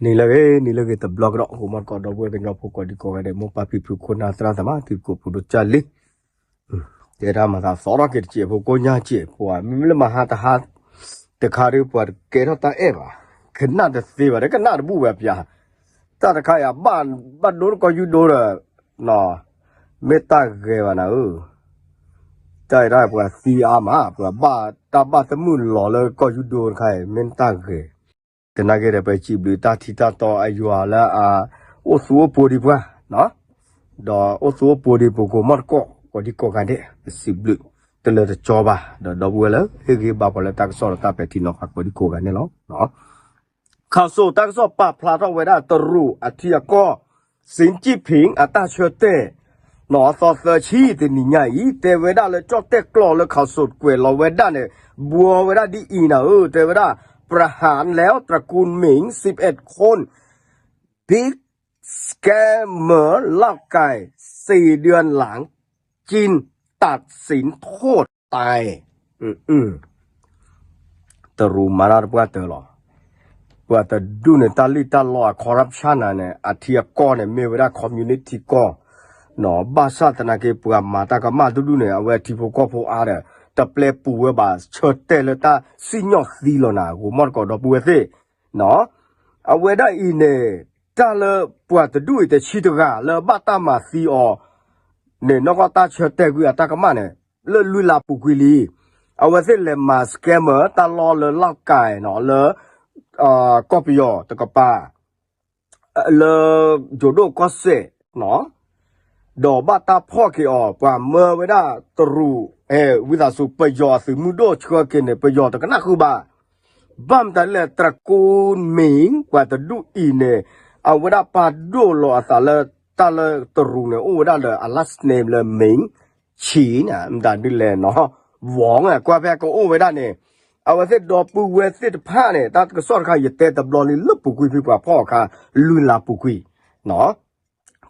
နံၤလၢအဂ့ၤ နံၤလၢအဂ့ၤတဘျီကဒီး ဂီၤမီၢ်တကိးဒီပုၢ်ဝဲၢ်ကညီဖိကိးဒံကိးဂၤဒဲး မိၢ်ပၢ်ဖံဖု ခိၣ်နၢ်သရၣ်သမါ ထံဖိကီၢ်ဖိဒိၣ်ကၢ်လံၤ တဲဒၣ်မၤသးသီထီၣ်က့ၤတစဲးဖိ ကိၣ်ညါစဲးဖိ မ့မ့ၢ်လၢမဟါတဟါ တခါဒုးပှၤတကဲထီၣ်တၢ်အဲၣ်ဘၣ် ကနၣ်တသ့ဘၣ် တကနၣ်တဘူၣ်ဝဲပျၢ် တၢ်တခါအံၤ ဘၣ်ဒိတကီၢ်ယူဒိဒီး မ့ၢ်တၢ်ဂဲၤဘၣ်နၤဧၢ တၢ်အံၤဒၣ်ပှၤသံအါမး ပှၤဘၣ်တၢ်ဘၣ်သမုၣ်လီၤလၢကီၢ်ယူဒိတခါအံၤ မ့ၢ်တၢ်ဂဲၤ သနာ်က့ဒီးပစံးဘျုးတၢ်ထံတၢ်တီအယွၤလၢအ အိၣ်သူအိၣ်ပူၤဒံးပှၤ ဒီးအိၣ်သူအိၣ်ပူၤဒံးပကိးမီၢ်တကိး ကိးဒံကိးဂၤဒဲး ပစံးဘျုး တလၢတကၠီဘၣ် ဒီးဒီပုၢ်ဝဲၢ်လၢဟ့ၣ်ဂံၢ်ဘါပှၤလၢတၢ်ကစီၣ်ဒီးတၢ်ပဲာ်ထံနီၤဖးကိးဒံကိးဂၤန့ၣ်လီၤ. ခးစိာ်တၢ်ကစီၣ်ပာ်ဖျါထီၣ်ဝဲဒၣ်တရူးအထံအကီၢ် စံကံၣ်ဖံး အတၢ်ဆၢတဲာ် နီၢ်သီသၢဆံတနံၤညါအံၤ တဲဝဲဒၣ်လၢကၠီၣ်တဲၣ်ကျီၢ်လၢခးစိာ်ကွဲးလီၤဝဲဒၣ်န့ၣ် ဘှီဝဲဒၣ်ဒ်အံၤနၤဧၢ တဲဝဲဒၣ် ประหารแล้วตระกูลหมิง สิบเอ็ดคน บิ๊กสแกมเมอร์เล่าไก่ สี่เดือนหลัง จีนตัดสินโทษตาย တရူးမၤတၢ်တပှၢ်တၢၢ်လီၤ. ပှၤတဒူၣ်န့ၣ် တၢ်လံၣ်တၢ်လီအ corruption နၤန့ၣ် အထံအကီၢ်န့ၣ် မ့ၢ်ဝဲဒၣ် communist ထံကီၢ် ဘၣ်ဆၣ်သနာ်က့ ပှၤမၤတၢ်ကမၣ်တဒူၣ်န့ၣ် အဝဲထံဖိကီၢ်ဖိအါဒီး တပျဲပူၤဝဲဘၣ် ဆၢတဲာ်လၢတၢ်စံၣ်ညီၣ်သံလီၤနၤ ဂီၤမီၢ်တကိးဒီပုၢ်ဝဲၢ်သ့ၣ် အဝဲဒၣ်အံၤန့ၣ် တၢ်လၢပှၤတဒူၣ်အံၤတဆံတဂၤလၢဘၣ်တၢ်မၤသံအီၤ န့ၣ် နီၢ်ကီၢ်တၢ်ဆၢတဲာ်ကွံာ်အတၢ်ကမၣ်န့ၣ် လၢလွံၢ်လါပူၤကွံာ်လံ. အဝဲသ့ၣ်လဲၤမၤ scammer တၢ်လီၢ်လၢလီၢ်ကၢ်နီၤ လၢ ကီၢ်ပယီၤတကပၤ လၢယိၤဒိၣ်ကီၢ်စဲၣ်နီၤ ဒီးဘၣ်တၢ်ဖီၣ်က့ၤအီၤ ပှၤမၢဝဲဒၣ်တရူး ဝံသးစူၤ ပယီၤအသုးမုၢ်ဒိၣ်ဆှၢက့ၤန့ၣ် ပယီၤတကနၣ်ဃုာ်ဘၣ်. ဘၣ်မတၤလဲၣ် တရကူၣ်မ့ၣ် ပှၤတဒူၣ်အံၤန့ၣ် အဝဲဒၣ်ပာ်ဒိၣ်လီၤအသးလၢ တၢ်လၢတရူးန့ၣ် အိၣ်ဝဲဒၣ်လၢအ last name လၢ မ့ၣ် ဆံးန့ၣ် မတၤဒ်လဲၣ်နီၤ ဝီၤ ကွၢ်ဖဲကအိၣ်ဝဲဒၣ်န့ၣ် အဝဲသ့ၣ်ဒီပုၢ်ဝဲၢ်သ့ၣ်တဖၣ်န့ၣ် တၢ်ကစီၣ်တခါ ယတဲတဘျီလံလၢပူၤကွံာ်ဖဲပှၤဖီၣ်အခါ လွံၢ်လါပူၤကွံာ်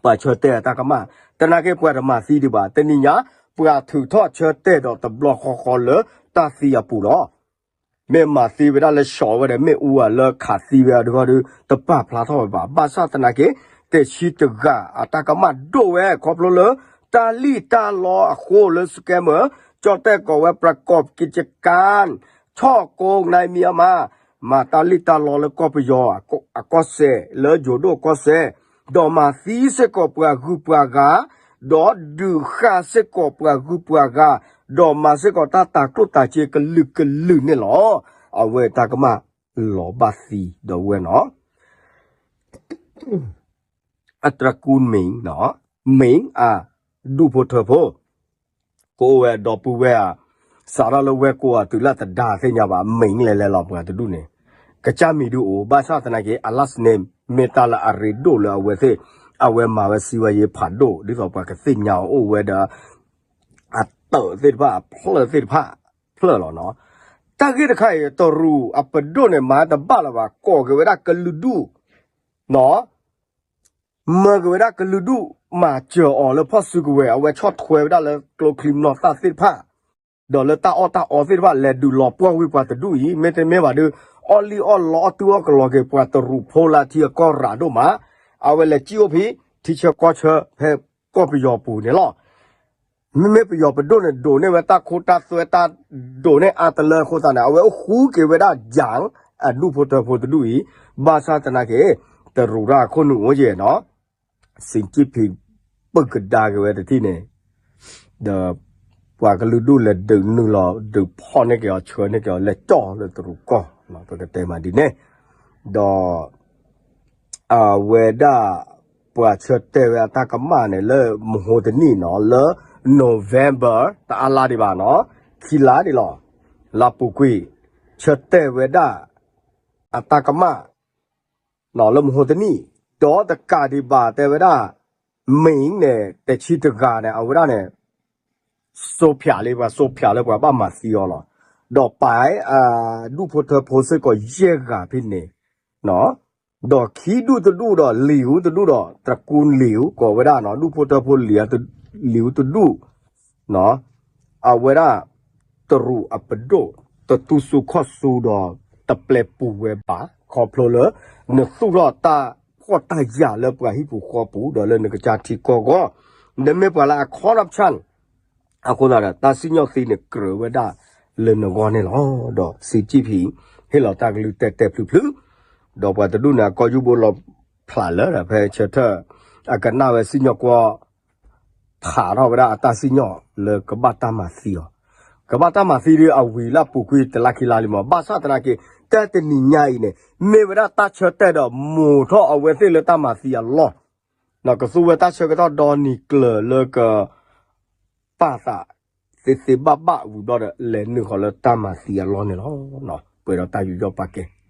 ပှၤဆၢတဲာ်အတၢ်ကမၣ် သနာ်က့ပှၤတမၤသံဒံးဘၣ် တနံၤညါ ပှၤထုးထီၣ်ဆၢတဲာ်ဒီးတဘျီဃီဃီလၢတၢ်သံအပူၤလီၤ. မ့ၢ်မၤသံဝဲဒၣ်လၢ ရှီး ဝဲဒီး မ့ၣ်အူ ဧါ လၢခးသံဝဲအီၤဒုး တပာ်ဖျါထီၣ်ဝဲဘၣ်. ဘၣ်ဆၣ်သနာ်က့ တဆံတဂၤအတၢ်ကမၣ်ဒိၣ်ဝဲ ခီဖျိလၢ တၢ်လံၣ်တၢ်လီအဃိလၢ scammer ကၠီၣ်တဲၣ်ကိးဝဲ ประกอบกิจการ ช่อโกงในเมียนมา မၤတၢ်လံၣ်တၢ်လီလၢကီၢ်ပယီၤအကီၢ်စဲၣ် လၢယိၤဒိၣ်ကီၢ်စဲၣ် ဒီးမၤသံစ့ၢ်ကီးပှၤဂုၤပှၤဂၤ ဒီးဒုးဃာ်စ့ၢ်ကီးပှၤဂုၤပှၤဂၤ ဒီးမၤစ့ၢ်ကီးတၢ်တၤကျိၣ်တၤစ့ကလုာ်ကလုာ်န့ၣ်လီၤ. အဝဲတၢ်ကမၣ်လီၤဘၣ်သံဒီးဝဲနီၤ အတြကူၣ်မ့ၣ် မ့ၣ်အဒူၣ်ဖိထၢဖိ ကအိၣ်ဝဲဒီပုၢ်ဝဲၢ်ဧါ စးထီၣ်လၢဝဲၢ်ကိးအတုၤလၢတဒါသ့ၣ်ညါဘၣ် မ့ၣ်လဲၤလဲၤလီၤပှၤတဒူၣ်န့ၣ် ကစၢ်မံၤဒုအိၣ် ဘၣ်ဆၣ်သနာ်က့ အ last name မ့ၢ်တၢ်လၢအရ့ဒိၣ်လၢအဝဲသ့ၣ် အဝဲမၤဝဲစံးဝဲယဲဖးဒိၣ် ဒ်သိးပှၤကသ့ၣ်ညါအီၤအိၣ်ဝဲဒီး အတၢးသ့ၣ်တဖၣ် အဖျၢၣ်သ့ၣ်တဖၣ် ဖျၢၣ်လီၤနီၤ တၢ်ဂ့ၢ်တခါအံၤ တရူးအပဒိၣ်န့ၣ် မၤတဘၣ်လၢၤဘၣ် ကိးက့ၤဝဲဒၣ်ကလုာ်ဒူၣ် နီၤ မၢက့ၤဝဲဒၣ်ကလုာ်ဒူၣ် မၤစၢၤအီၤလၢဖီၣ်စုကဝဲၤ အဝဲဆီၣ်ထွဲဝဲဒၣ်လၢကျိချံမျိာ်သၣ်သ့ၣ်တဖၣ် ဒီးလၢတၢ်အီၣ်တၢ်အီသ့ၣ်တဖၣ် လဲၤဒုးလီၤပှီၢ်ဝံၤပှၤတဒူၣ်အံၤ မ့တမ့ၢ်ဘၣ်ဒီး အီၣ်လံၣ်အီၣ်လီအီၣ်တုၤအီၣ်ကလီၤက့ၤ ပှၤတရူးဖိလၢထံအကီၢ်ရၤဒိၣ်မး အဝဲလဲၤစံၣ်အိၣ်ဖဲ ထံဆၢကီၢ်ဆၢဖဲကီၢ်ပယီၤပူၤန့ၣ်လီၤ. မ့မ့ၢ်ပယီၤပဒိၣ်န့ၣ် ဒိးန့ၢ်ဝဲတၢ်ခိတၢ်သွဲတၢ်ဒိးန့ၢ်အါတလၢအဃိသတးန့ၣ် အဝဲအိၣ်ဃူက့ၤဝဲဒၣ်ယၣ် အဒူၣ်ဖိထၢဖိတဒူၣ်အံၤ ဘၣ်ဆၣ်သနာ်က့ တရူးတၢ်အခိၣ်နူာ်အိၣ်ယဲၢ်နီၤ စံးကံၣ်ဖံး ပကဒါက့ၤဝဲတထံၣ်န့ၣ် ဒီး ပှၤကလုာ်ဒူၣ်လဲၤဒုးနုာ်လီၤ ဒုးဖီၣ်န့ၢ်က့ၤအီၤ ဆှၢန့ၢ်က့ၤအီၤ လဲၤကၠီၣ်လၢတရူးကီၢ် ပကတဲမးဒ်န့ၣ် ဒီး အဝဲဒၣ် ပှၤဆၢတဲာ်ဝဲအတၢ်ကမၣ်န့ၣ် လၢမဟိတနံၣ်နီၤ လၢ November တအါလါဒံးဘၣ်နီၤ ခံလါဒံးလီၤ လါပူၤကွံာ် ဆၢတဲာ်ဝဲဒၣ် အတၢ်ကမၣ် လၢမဟိတနံၣ် ဒီးတကးဒံးဘၣ်တဲဝဲဒၣ် မ့ၣ်န့ၣ် တဆံတဂၤန့ၣ် အဝဲဒၣ်န့ၣ် စိဖၠးလံ ပှၤစိဖၠးလၢပှၤဘၣ်မၤသံအီၤလီၤ. ဒီးပာ် ဒူၣ်ဖိထၢဖိစ့ၢ်ကီးယဲၢ်ဂၤဖဲန့ၣ် ဒီးခံဒူၣ်တဒူၣ်ဒီး လံာ်အူတဒူၣ်ဒီး တရကူၣ်လံာ်အူ ကိးဝဲဒၣ်နီၤ ဒူၣ်ဖိထၢဖိ လံာ်အူတဒူၣ် အဝဲဒၣ် တရူးအပဒိၣ် တတူၢ်ဆူၣ်ခီၣ်ဆူၣ်ဒီး တပျဲပူၤဝဲဘၣ် ခီဖျိလၢ နသူၣ်ထီၣ်တၢ်ဖှီၣ်တၢ်ယာ်လၢပှၤဟံၣ်ပူၤဃီပူၤ ဒီးလၢနကစၢ်ထံကီၢ်အဂီၢ်, နမ့ၢ်ပှၤလၢအ corruption အဃိသတးဒီး တၢ်စံၣ်ညီၣ်သ့န့ၣ်ကြၢးဝဲဒၣ်လၢနဂီၢ်န့ၣ်လီၤ. ဒီးစံးကံၣ်ဖံး ဟ့ၣ်လီၤတၢ်ကလုၢ်တဲာ်တဲာ်ဖျုးဖျုး, ဒီးပှၤတဒူၣ်န့ၣ် အကီၢ်ယူၢ်ဘိလီၤဖျးလၢ ဖဲဆၢထၢၣ် အကနၣ်ဝဲစံၣ်ညီၣ်ကွီၢ် ဖးထီၣ်ဝဲဒၣ်အတၢ်စံၣ်ညီၣ်လၢကဘၣ်တၢ်မၤသံအီၤ, ကဘၣ်တၢ်မၤသံဒီးအဝံၤလၢအပူၤကွံာ်တလါခံလါလံမး, ဘၣ်ဆၣ်သနာ်က့ တၢ်တနံၤညါအံၤန့ၣ် မ့ၢ်ဝဲဒၣ်တၢ်ဆၢတဲာ်ဒီးမိာ်ထီၣ်အဝဲသ့ၣ်လၢတၢ်မၤသံအလီၢ်, ကသူဝဲတၢ်ဆၢကတီၢ်ဒီနံၤကျၢၤလၢက ပာ်သးသ့သ့ဘၣ်ဘၣ်ဝံၤဘျီဒီး လဲၤနုာ်ဃီၤလၢတၢ်မၤသံအလီၢ်န့ၣ်လီၤ. ပှဲၤဒီးတၢ်ယူးယီၣ်ပာ်ကဲ